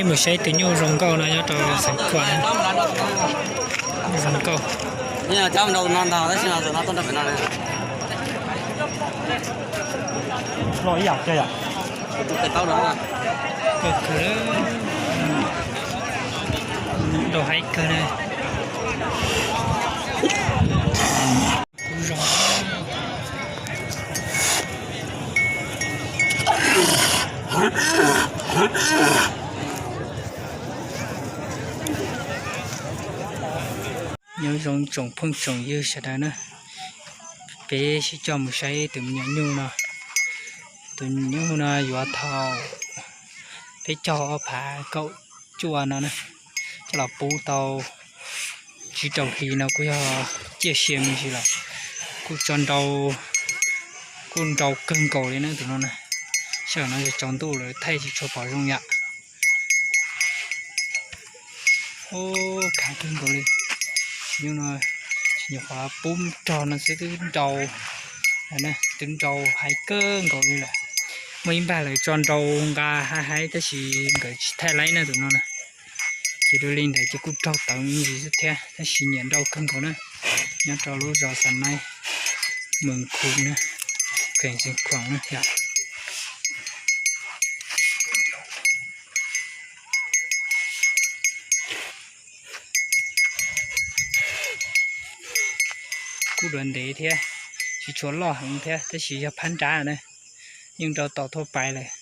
Mus saib tus nyuj zoo nkauj no nyob rau Xeev Khuam, zoo nkauj. Los ib yam kawg yom. Kawg kawg, rau haib kawg na. Kuj zoo. Nyob zoo tsoom phooj tsoom ywg sawv daws na, peb sib coj mus saib tus me nyuam nyuj no. Tus nyuj no yuav thaum peb caug ob phav kaum cuaj no na, coj los pub tau tsib rau hli no kuj yog ciaj sia me ntsis lawm. Kuj tso nrau, kuj nrau kawg nkaus li na tus no na. Sij hawm no yog tsaus ntuj lawm thaij tsis tshua pom zoo yam. Ub, khav kawg nkaus li. Nyuj no tsis nyuam qhuav pub rog no xwb twb nrau, twb nrau haib kawg nkaus li lawm. Muaj ib npag lawv tso nrau nqa haib haib tab sis nkawd tsis thaij laib na tus no na. Ces dua li ntawd ces kuj raug tawv me ntsis xwb thiab tab sis nyiam nrau kawg nkaus na. Nyob rau lub zos Xa Naib, Mees Khu na, kheem Xeev Khuam na yom. Kuj dua ntev thiab, tsis tshua loj heev thiab tab sis yog phab nrab na, yeej nrau tom thuaj pais lawm.